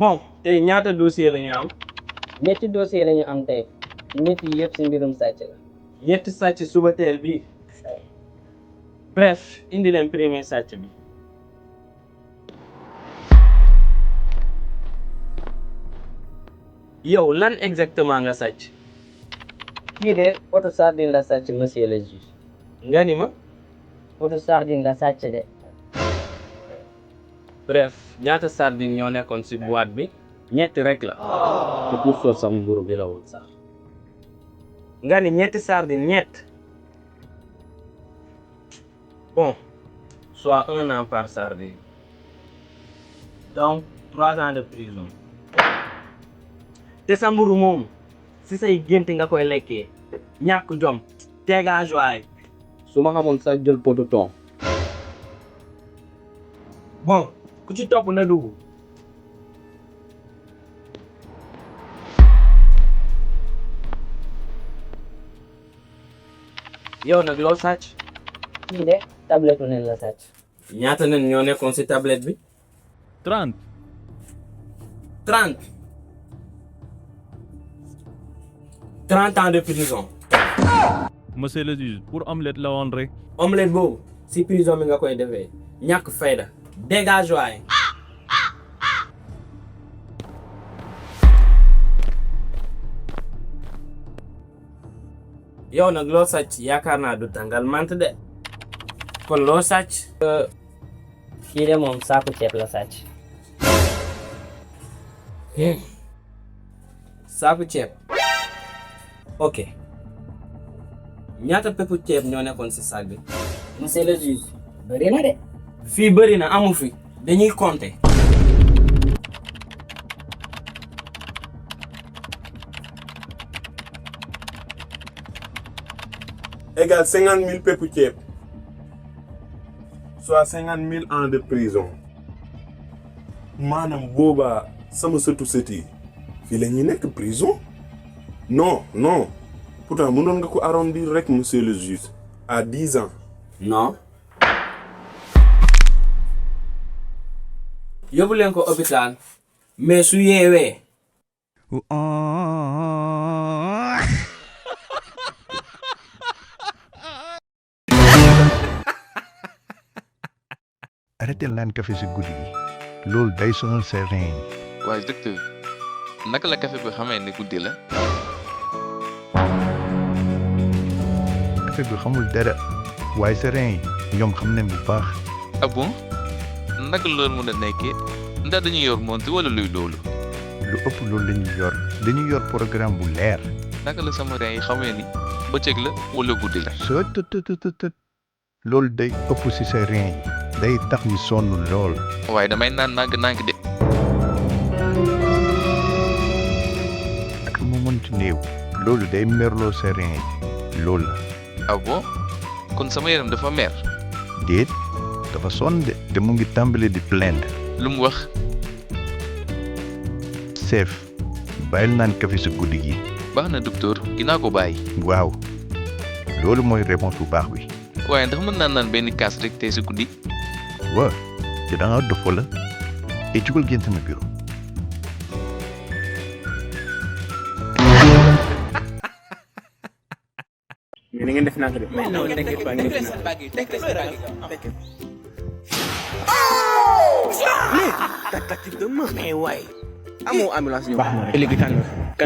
bon tey ñaata dossier la ñu am. ñetti dossier lañu am tey ñetti yëpp si mbirum sàcc la. ñetti sàcc suba teel bii. bref indi leen premier sàcc bi. yow lan exactement nga sàcc. kii de poto sardine la sàcc monsieur le juge. nga ni ma. poto sardine la sàcc de. bref ñaata sardine ñoo nekkoon ci boîte bi. ñetti rek la. te pour soo sam mburu bi la woon sax. nga ni ñetti sardine ñett. bon soit 1 an par sardine. donc 3 ans de prison. te sa mburu moom si say gént nga koy lekkee. ñàkk jom. dégage waay. su ma xamoon sax jël potu ton. bon ku ci topp na dugg. yow nag loo sàcc. kii de tablette nen la sàcc. ñaata nen ñoo nekkoon ci tablette bi. 30. 30. 30 ans de prison. Monsieur le juge pour omelette la woon rek. omelette boobu ci prison bi nga koy defee. ñàkk fayda. dégage waay. yow nag loo sàcc yaakaar naa du tàngal mant de. kon loo sàcc. kii de moom saaku ceeb la sàcc. saaku ceeb. ok. ñaata peppu ceeb ñoo nekkoon ci saak bi. monsieur le juge bëri na de. fii bëri na amu fi. dañuy compter. égale 50 000 peppu ceeb. soit 50 000 ans de prison. maanaam boobaa sama sëtu sët yi fii la ñuy nekk prison. non non pourtant mënoon nga ko arrondir rek monsieur le juge à 10 ans. non. yóbbu leen ko hôpital. mais su yeewee. arrêté naan café si guddi gi loolu day sonal sa rein yi. waaye docteur naka la café bi xamee ne guddi la. café bi xamul dara waaye sa rein yi ñoom xam nañ bu baax. ah bon naka loolu mën a nekkee ndax dañuy yor montre wala luy loolu. lu ëpp loolu la ñuy yor dañuy yor programme bu leer. naka la sama rein yi xamee ni bëccëg la wala guddi la. soo tët loolu day ëpp si sa rein yi day tax ñu sonn lool. waaye damay naan nànk de. ak mu mënti néew loolu day merloo sa rein yi loolu la. ah bon kon sama yaram dafa mer. déet dafa sonn de te mu ngi tàmbali di plaindre. lu mu wax. chef bàyyil naan café si guddi gi. baax na docteur dinaa ko bàyyi. waaw loolu mooy réponse bu baax bi. waaye ndax mën naa naan benn kaas rek tey si guddi. waaw te da nga dof wala et jugal génn sama bureau. mais ni ngeen def naa ko de. mais non t'inquiète pas tactique de ma. mais waay. amoo ambulance ñu. baax na rek léegi kan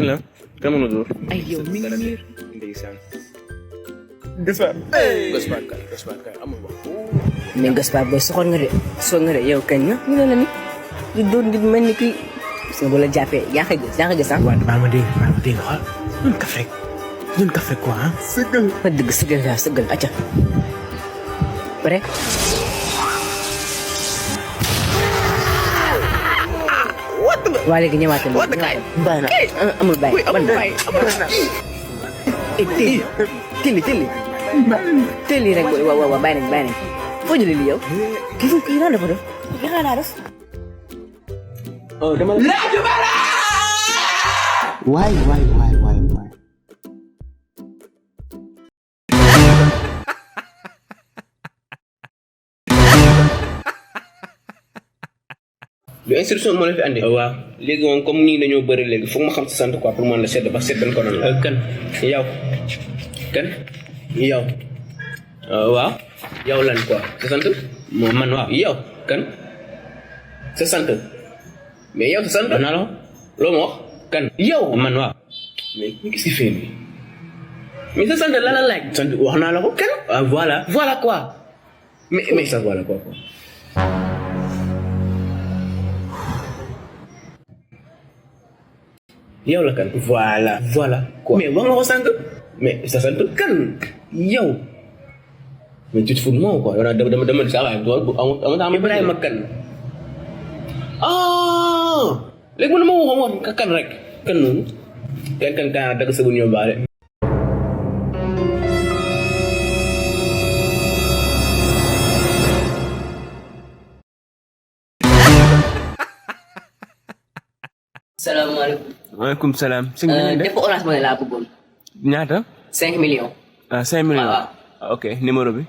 la kan mën a dóor. ay yow mi ngi nii. ndeysaan. Gaspard kay amul wax. mais Gaspard booy soxor nga de yow kañ na ñu ne la ni di doon di mel ni kii parce que bu la jàppee yaa ngi gis ah. waaw maa ma dégg xool ñun kaf rek quoi ah. ma dëgg sëggal acca pare. waa léegi ñëwaatal baax na amul bàyyi télli rek booy waaw bàyyi nañ foo jëlee lii yow kii naa dafa def kii xanaa def waay lu instruction moo la fi andi. waaw léegi moom comme nii dañoo bëri léegi foog ma xam sa sant quoi pour mën la sedd ba sedd ko noonu. kan yow kan yow waaw yow lan quoi sa sant moom man waaw yow kan sa sant mais yow sa sant naa la loo ma wax kan yow man waaw mais qu'est-ce qu'il fait lui mais sa sant la la laaj sant wax naa la ko kan ah voilà quoi mais ça voilà quoi yow la kan voilà quoi mais wax nga ko sànq mais sa sant kan yow mais tu te fous de moi quoi dama saa waay amul Ibrahima kan léegi man ma waxoon kan rek kan noonu kan dagg sa bu ñëw baale. salaamaaleykum. waaleykum salaam. def orange money laa bëggoon. ñaata. 5 millions. 5 millions. waaw. ok numéro bi.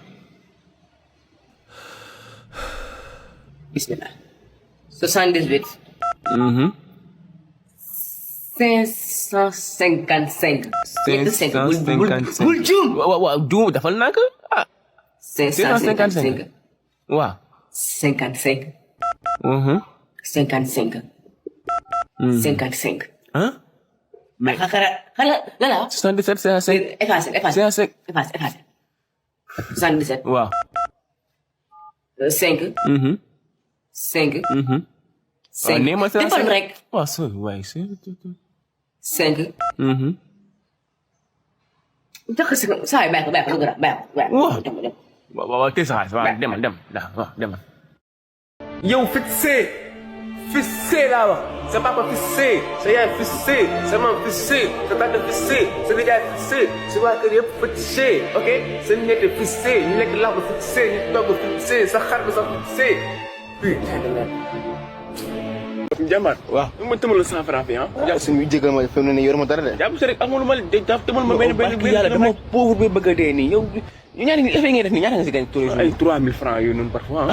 bismillah. 78. 555. 555. bul juum. waaw juum dafa nak 555. waaw. 55. 55. 55. mais xaaral la 77 c'est effacé. 77. waaw. 5. 5. 5. defal rek. waaw waay 5. jox ko saa yi bàyyi ko lu gën a bàyyi ko. waaw tey saa waaw demal waaw demal. yow fixé laa wax sa papa fixé sa yaay fixé sa maam fixé sa tante fixé sa nijaay fixé sa waa kër yëpp fixé ok sa ñett fixé ñu lekk làmb fixé ñu togg fixé sa xar bi sax fixé jàmbaar waaw ma tëmal la 100 francs fi jàpp suñu jégal ma fi mu ne nii yoruma dara de jàpp si rek amul ma tëmal ma benn yàlla dama pauvre bi bëgg a dee nii yow ñu ñaata ngi effet ngay def nii ñaata nga si gañ ay 3000 francs yooyu noonu parfois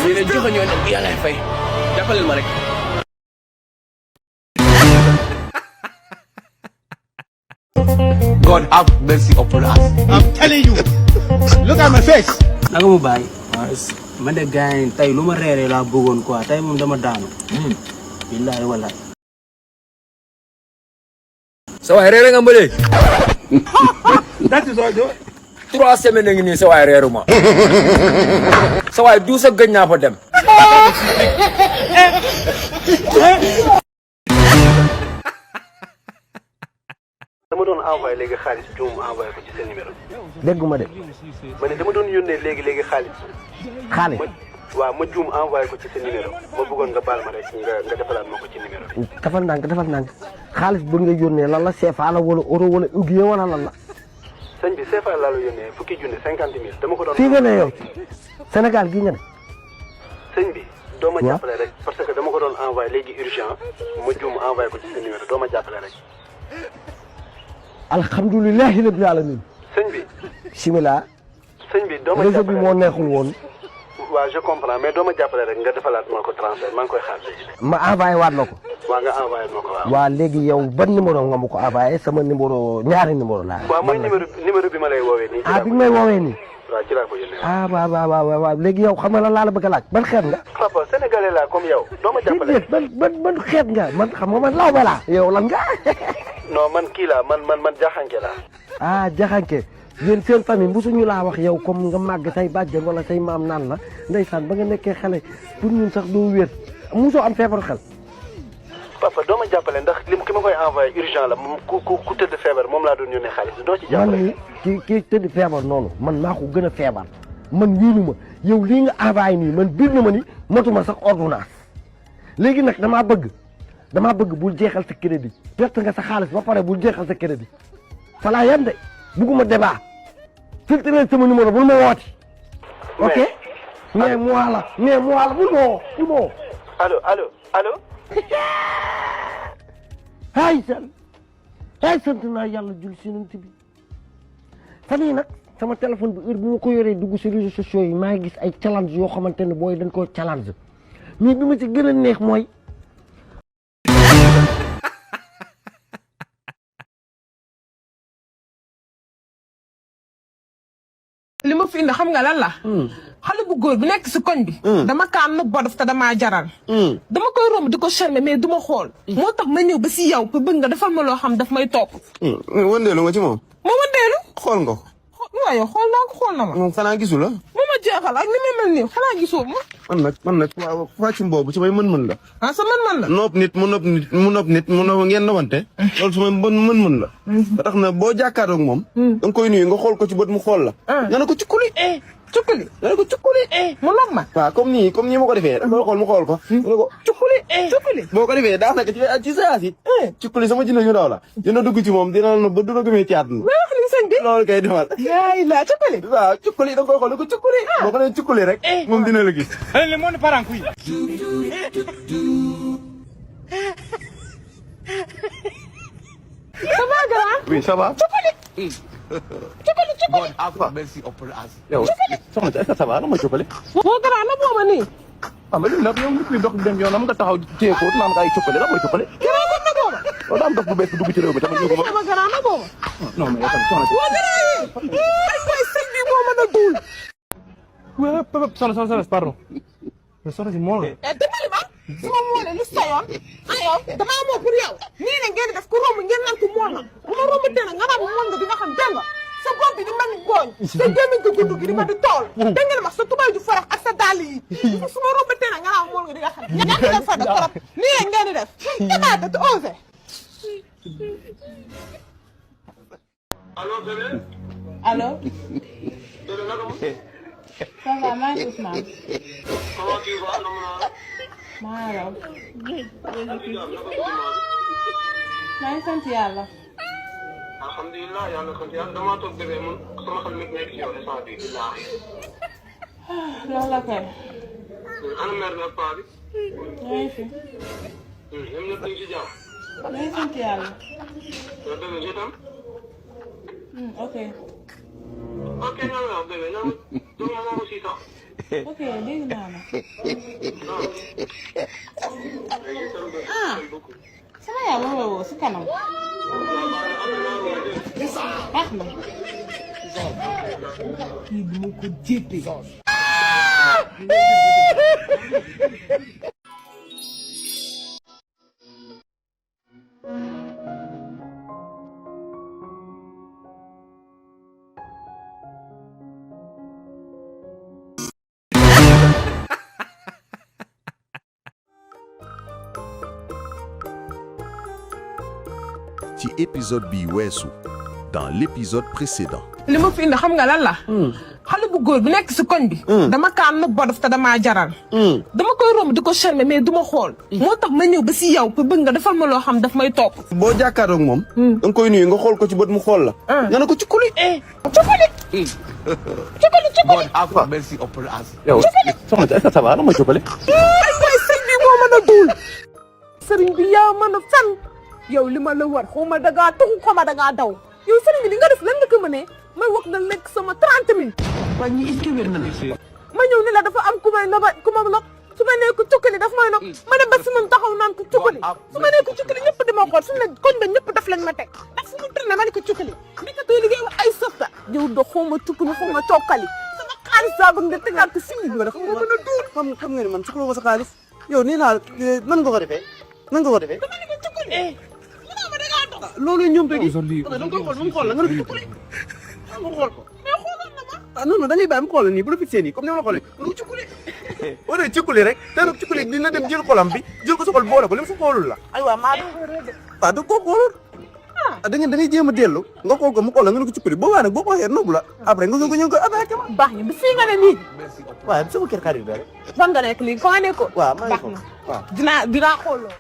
lii de joxe ñoo ne yàlla fay jàppaleel ma rek. God have mercy upon us. I'm telling you. Look at my face. naka mu bàyyi. man de gars yi tey lu ma reeree laa bëggoon quoi tey moom dama daanu. billahi wallahi. sa waay reere nga mbële. that's all 3 semaines ngi nii sa waay reeru ma. sa waay du sa gëj naa fa dem. dama doon envoyé léegi xaalis juum envoyé ko ci seen numéro. dégguma de. ma ne dama doon yónnee léegi xaalis. xaalis. waaw ma juum envoyé ko ci seen numéro ma bëggoon nga baal ma rek nga defalaat ma ko ci numéro bi. defal ndànk xaalis bu nga yónnee lan la CFA la wala euro wala uguier wala lan la. sëñ bi CFA laa la yónnee fukki junne 50 000 dama ko doon. fii nga ne yow Sénégal gii nga ne. sëñ bi doo ma jàppale rek parce que dama ko doon envoyé léegi urgent ma juum envoyé ko ci seen numéro doo ma jàppale rek. alhamdulilahi rabbil alamin. sëñ bi. bismillah. sëñ bi doo ma réseau bi moo neexul woon. waaw je comprends mais doo ma jàppale rek nga defalaat ma ko transfert maa ngi koy xaar léegi. ma envoyé waat la ko. waaw nga envoyé ma ko waaw. waa léegi yow ban numéro nga ma ko envoyé sama numéro ñaari numéro laa. waaw mooy numéro bi ma lay woowee nii. bi may woowee nii. waaw ci laa ko yónnee. waaw léegi yow xam nga lan laa la bëgg a laaj ban xeet nga. papa sénégalais laa comme yow doo ma jàppale. ban xeet nga man xam nga man lawbe laa yow lan nga. non man kii laa man jaxanke laa. jaxanke yéen seen famille mosuñu laa wax yow comme nga màgg say bàjjen wala say maam naan la ndeysaan ba nga nekkee xale pour ñun sax doo wér mosoo am feebaru xel. papa doo ma jàppale ndax ki ma koy envoyé urgent la moom ku tëdd feebar moom laa doon yónnee xaalis doo ci jàppale. man mii kii tëdd feebar noonu man maa ko gën a feebar man yéenu ma yow lii nga envoyé nii man biir na ma ni motuma sax ordonnance léegi nag damaa bëgg bul jeexal sa crédit perte nga sa xaalis ba pare bul jeexal sa crédit falaa yam de bugguma débat filtré sama numéro bul ma wooti. ok mais moi la bul ma woo. allo. ay sant naa yàlla jul si nant bi fan sama téléphone bi heure bi ma ko yoree dugg si réseaux sociaux yi maa ngi gis ay challenge yoo xamante ne booy dañ koo challenge mais bi ma ci gën a neex mooy li ma fi indi xam nga lan la xale bu góor bi nekk si koñ bi dama kaa na bodof te damaa jaral dama koy romb di ko charmer mais du ma xool moo tax ma ñëw ba si yow pour bëgg nga defal ma loo xam daf may topp wëndeelu nga ci moom ma wëndeelu xool nga ko waaw yow xool naa ko xool na ma moom xanaa gisu la bu ma jeexal ak ni may mel nii xanaa gisoo ma man nag wàccum boobu su may mën-mën la sa mën-mën la nopp nit mu nopp nit ngeen nobante loolu su may mën-mën la ba tax na boo jàkkaaroog moom da nga koy nuyu nga xool ko ci bët mu xool la nga ne ko cukkuli cukkuli nga ne ko cukkuli mu nopp ma waaw comme nii ma ko defee da nga xool mu xool ko nga ne ko cukkuli boo ko defee daanaka ci saa si cukkuli sama jinne ñu daw la dina dugg ci moom dina la ba dina gëmee ci àdduna loolu kay demal yaay la cukkuli waaw cukkuli da nga koy xool ne ko cukkuli boo ko nee cukkuli rek moom dina la gis le monde part en couille. ça va grand oui ça va cukkuli God have mercy upon us. yow soxna si est-ce que ça va ma cukkuli boo grand na booma nii mais li nag yow nit ñi dox dem yoonam nga taxaw téye ko naan ay cukkuli la mooy cukkuli grand ko na booma loolu am dox bu bees bu dugg ci réew mi tamit ñu ko sama grand na booma non mais yow tamit soxna si boo grand ay koy sëñ bi moo mën a duul soxna pardon mais soxna si moo la dimbali ma su ma moolee lu sayoon ayow damaa moo pour yow nii ne ngeen def ku romb ngeen naan ko mool ma bu ma romb tee nga naan mool nga di nga xam dégg nga sa bopp bi di mel ni gooñ sa gémmiñ ko gudd gi di ma di tool dégg nga ma sa tubaay ju farax ak sa dàll yi su ma romb tee nga naan mool nga di nga xam ñàkk def fa trop nii ne ngeen di def jamaate te osé allo bébé allo bébé naka mu ça va maa ngi Ousmane comment tu vas na mu naa maa raw maa ngi sant yàlla alhamdulilah yàlla sant yàlla damaa toog bébé mun sama xel mi nekk ci yow instant bi billaahi loolu la kay ana mère bi ak paa bi ñoo ngi fi ñoom ñëpp dañ ci jàmm maa ngi sant yàlla yow bébé je t'aime ok ok ñoo ngi wax bébé ñoom dama moom aussi sax ok dégg naa la sama yaay moo la woo si kanam baax na kii bu ma ko jéppee ci épisode bi weesu dans l'épisode précédent. li ma fi indi xam nga lan la xale bu góor bi nekk si koñ bi dama kaa na bodof te damaa jaral dama koy romb di ko charmer mais du ma xool moo tax ma ñëw ba si yow pour bëgg nga defal ma loo xam daf may topp boo jàkkaaroog moom da nga koy nuyu nga xool ko ci bët mu xool la nga ne ko cukkuli cukkuli God have mercy upon us. yow soxna si est-ce que ça va ma cukkuli ay koy sëñ bi moo mën a duul sëriñ bi yaa mën a fen yow li ma la war xaw ma dangaa tuxu xaw ma dangaa daw yow sëriñ bi li nga def lan nga ko mënee may wax na lekk sama 30 000 waa ñi est-ce que wér na ma ñëw ni la dafa am ku may noba ku ma nopp su ma nee ko cukkali daf may nopp ma dem ba si moom taxaw naan ko cukkali su ma nee ko cukkali ñëpp di ma xool su ne koñ ba ñëpp daf lañ ma teg ndax fu mu tourné ma ne ko cukkali ni ko tey liggéey wax ay softa yow do xaw ma cukkali xaw ma cokkali sama xaalis saa bëgg nga tegaat ko si bi xam nga mën a duur xam nga ni man cukkali ma sa xaalis yow nii laa nan nga ko defee nan nga ko defee dama ne ko cukkali ma dangaa dox loolu ñoom tey da nga koy xool mu xool la nga ne ko cukkali mu xool ko mais xooloon na ma ah non non da ngay bàyyi mu xool nii bu la fixé nii comme ni ma la xoolee lu cukkali boo dee cukkali rek te nag cukkali dina dem jël xolam bi jël ko sa xol boole ko li mu sa xoolul la aywa maa waaw da koo xoolul da ngay jéem a dellu nga xool ko mu xool la nga ne ko cukkali boobaa nag boo ko waxee noobu la après nga ko ñu ko attaqué ma baax na bi fii nga ne nii waaw sama kër xarit la rek fan nga nekk léegi fa nga nekkoon waaw maa ngi baax na waaw dinaa xooloo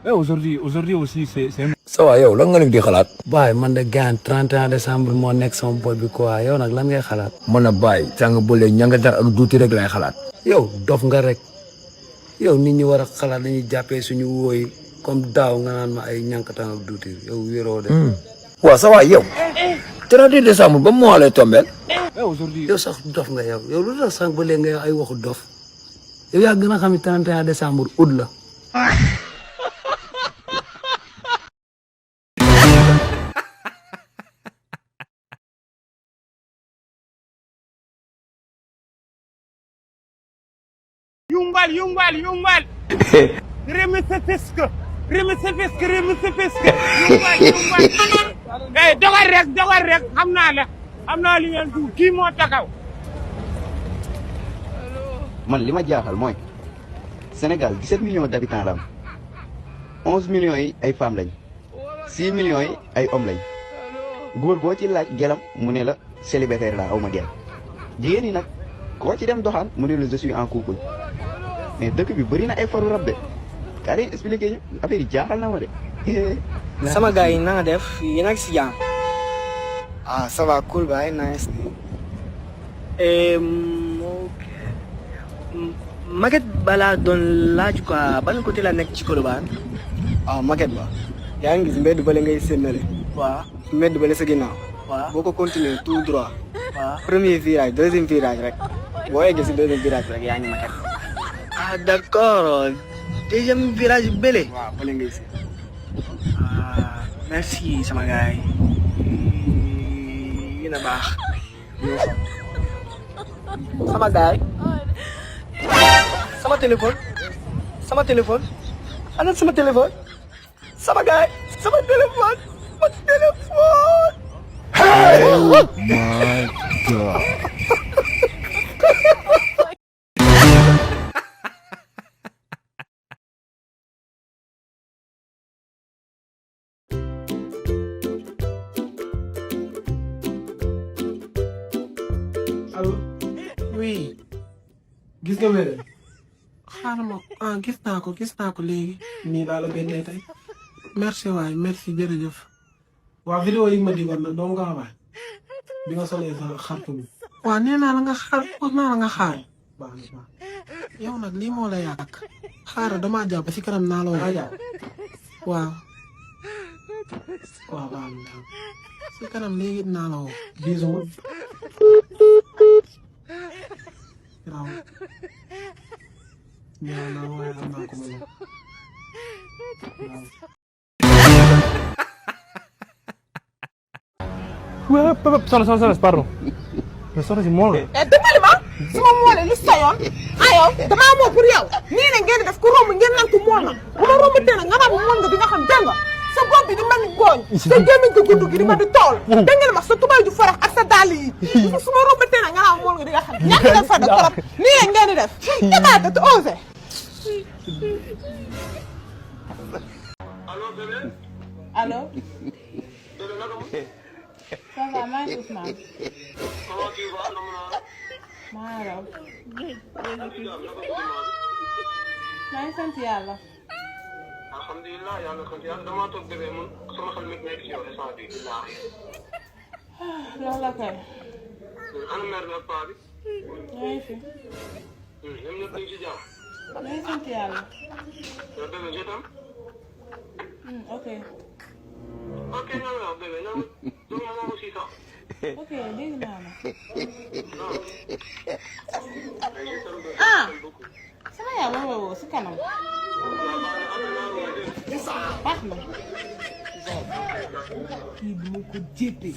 aujourd'hui aussi c'est ça va yow lan nga nekk di xalaat. baay man de gaan 31 décembre moo nekk sama boy bi quoi yow nag lan ngay xalaat. man na baay sàng bële ñanga tar ak duuti rek lay xalaat. yow dof nga rek yow nit ñi war a xalaat dañuy jàppee suñu wooy comme daaw nga naan ma ay ñànkatan ak duuti yow wéeroo de. waaw ça va yow. 31 décembre ba mois lay tombeel. yow sax dof nga yow lu tax sax ba léegi nga yow ay waxu dof yow yaa gën a xam ne 31 décembre août la. Yumbal. Remese fisk. Yumbal. Dogal rek xam naa li ngeen du kii moo taxaw. man li ma jaaxal mooy Sénégal 17 millions d'habitants la am 11 millions yi ay femmes lañ 6 millions yi ay hommes lañ góor boo ci laaj gelam mu ne la célibataire la aw ma gel jigéen ñi nag koo ci dem doxaan mu ne la je suis en couple mais dëkk bi bëri na ay faru rab de kaa leen expliqué ñu affaire yi jaaxal na ma de. sama gars yi na nga def yéen ak si jàmm. ah ça va cool baay nice. Maguette balaa doon laaj quoi ban côté la nekk ci Colobane. ah Maguette ba yaa ngi gis mbedd bale ngay séenale. waaw mbedd bale sa ginnaaw. waaw boo ko continuer tout droit. waaw premier virage deuxième virage rek. boo yeggee si deuxième virage rek yaa ngi Maguette. ah d'accord deuxième virage bële. waaw bële ngay séen. ah merci sama gars yi. yéen a baax. sama gars yi. sama téléphone ana sama téléphone sama gaay sama téléphone. Oh my God. allo oui gis nga mel xaaral ma gis naa ko léegi nii laa la génnee tey merci waay merci jërëjëf waa vidéo yi ma di war na doom nga waay bi nga solee sa xartu bi waaw nee naa la nga xaar wax naa la nga xaar baax yow nag lii moo la yàq xaaral damaa jàpp si kanam naa la woo waaw baax na si kanam léegi naa la woo bisous waaw ñaan naa waaye am naa ko mën soxna pardon mais soxna si mool dimbali ma su ma moolee lu sa yoon yow damaa moo pour yow nii ne ngeen def ku romb ngeen naan ko mool na bu ma romb tee nag nga naan mool nga di nga xam dégg nga sa bopp bi di mel ni gooñ sa gémmiñ ko gudd gi di ma di tool dégg nga ma sa tubay ju farax ak sa dàll yi su ma romb tee nag nga naan mool nga di nga xam ñàkk def fa de trop nii ne ngeen di def jamaate te osé allo. ça va maa ngi Ousmane. maa raw. maa ngi sant yàlla. alhamdulilah yàlla sant yàlla damaa toog bébé mun sama xel mi nekk ci yow instant bii billaahi. loolu la kay. ana mère bi paa bi. maa ngi fi. ñoom ñëpp ñu ngi ci jàmm. maa ngi sant yàlla. yow bébé je t'aime. ok. ok ñoom yow bébé ñoom ñoom moom aussi sax. ok dégg naa la. sama yaay ma woo si kanam. baax na. kii du ma ko jéppee.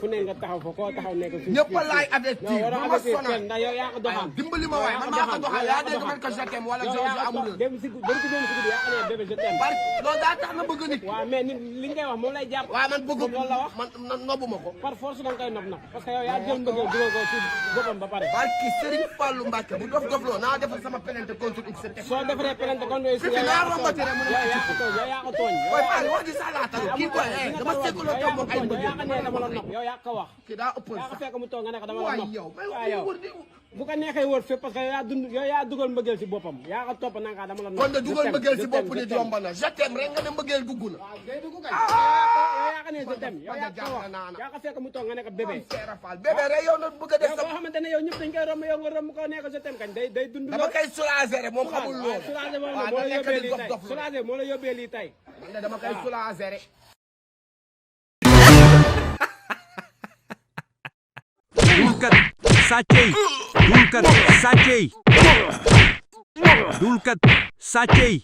fu ne nga taxaw fa koo taxaw nekk suuf ñëpp laay avertir non ba ma sonal ndax yow yaa ko doxal dimbali ma waay man maa ko doxal yaa dégg man ko je t'aime wala je amoureux dem si dem si guddi yaa ne bébé je t'aime loolu daa tax na bëgg nit waaw mais nit li ngay wax moom lay jàpp waaw man bëgg loolu la wax man nobbu ma ko par force da nga koy nopp nag parce que yow yaa jël mbëggeel dugal ko ci boppam ba pare barki Serigne Fallou Mbacke bu dof dofloo naa defal sama plainte contre X soo defaree plainte contre X yow yaa rombati rek mu yow yaa ko tooñ boy Fall wax di salaata kii boy dama sekkuloo toog moom ay mbëggeel yaa ko ne dama la nopp yow yaa ko wax kii daa ëppoon yaa ko fekk mu toog nga ne ko dama la waay nopp yow waaw yow bu ko neexee wër fépp parce que yaa dugal mbëggeel si boppam yaa ko topp nanga dama la kon de dugal mbëggeel si bopp nit yomb na je t'aime rek nga ne mbëggeel dugg na yaa ko ne je t'aime yow yaa ko fekk mu toog nga ne ko bébé bébé rek yow na bëgg a def boo xamante ne yow ñëpp dañ koy romb yow nga romb ko ne ko je t'aime kañ day dund dama koy soulager rek moom xamul loolu soulager moom moo la yóbbee lii tey soulager moo la yóbbee lii tey man dama koy soulager rek Dulkat Sacey Dulkat Sacey Dulkat Sacey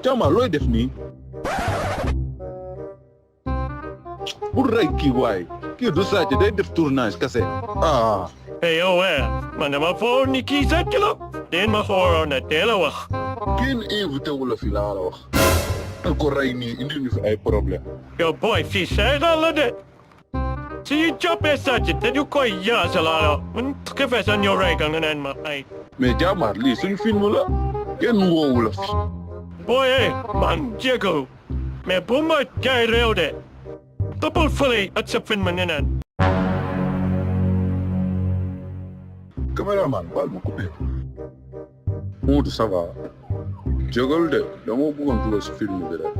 Jama looy def nii bu rey kii waay kii du sàcc day def tournage kase Hey yow man dama foog ni kii sàcc la den ma xooloon na teel a wax kenn invité wu la fi laa la wax nga ko rey nii indi ñu fi ay problème yow boy fii Sénégal la de si ñu jàppee sàcc te ñu koy yaasalaala man xefe sa ñoo rey nga naan ma ay mais Jamaar lii suñu film la kenn woowu la fi boy man jégalu mais bu ma jaay réew de toppal fële ak sa film nga naan caméraman baal ma coupé Moodu ça va jégalu de dama bëggoon dugal si film bi rek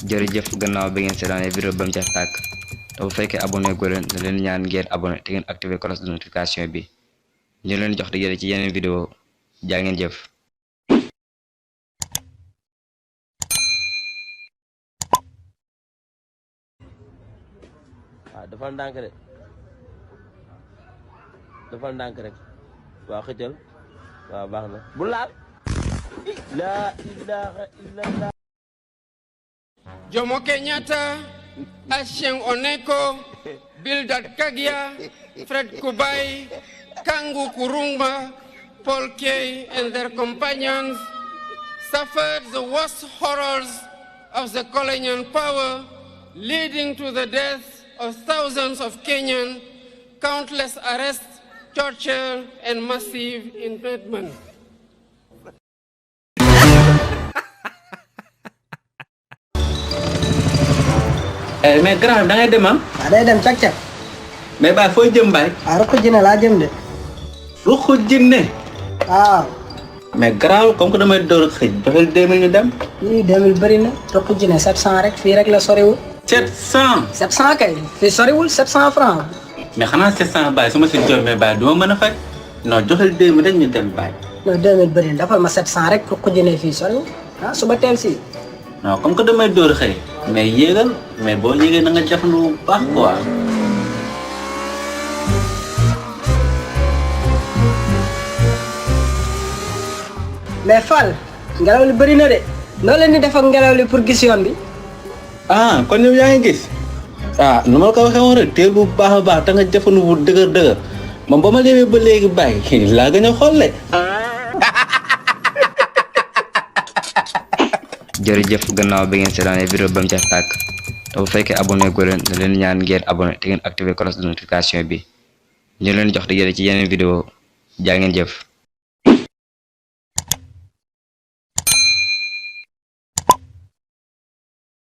jërëjëf gannaaw bi ngeen seetaanee vidéo ba mu ca tàkk te bu fekkee abonné go leen da leen ñaan ngeen abonné te ngeen activé cloche de notification bi ñu leen jox di ci yeneen vidéo jaa ngeen jëf defal ndànk de defal ndànk rek waaw xëccal waaw baax na bu laal la ilaha illallah Jomo Kenyatta, Achieng Oneko, Bildad Kagia, Fred Kubai, Kangu Kurungba, Paul Kay and their companions suffered the worst horrors of the colonial power, leading to the death of thousands of Kenyans, countless arrests, torture, and massive internment. mais grand da ngay dem ah. waaw day dem càq-càq. mais Baye fooy jëm Baye. waaw Ruqu Jinne laa jëm de. Ruqu Jinne. waaw. mais grand comme que damay door a xëj joxel 2000 ñu dem. yii 2000 bëri na. Ruqu Jinne 700 rek fii rek la soriwul. 700. 700 kay fii soriwul 700 francs. mais xanaa 700 Baye su ma si jox mais Baye du ma mën a fay. non joxel 2000 rek ñu dem Baye. non 2000 bëri na dafal ma 700 rek Ruqu Jinne fii soriwul ah suba teel si. non comme que damay door a xëy mais yéegal mais boo yéegee na nga jafandu bu baax quoi. mais Fall ngelaw li bëri na de noo leen di def ak ngelaw li pour gis yoon bi. ah kon yow yaa ngi gis ah nu ma la ko waxee woon rek teel bu baax a baax te nga jafandu bu dëgër man ba ma demee ba léegi bàyyi laa gën a xolle. jërëjëf gannaaw bi ngeen seetaanee vidéo ba mu ca tàkk te bu fekkee abonné go leen da leen ñaan ngeen abonné te ngeen activé cloche de notification bi ñu leen jox di ci yeneen vidéo jaa ngeen jëf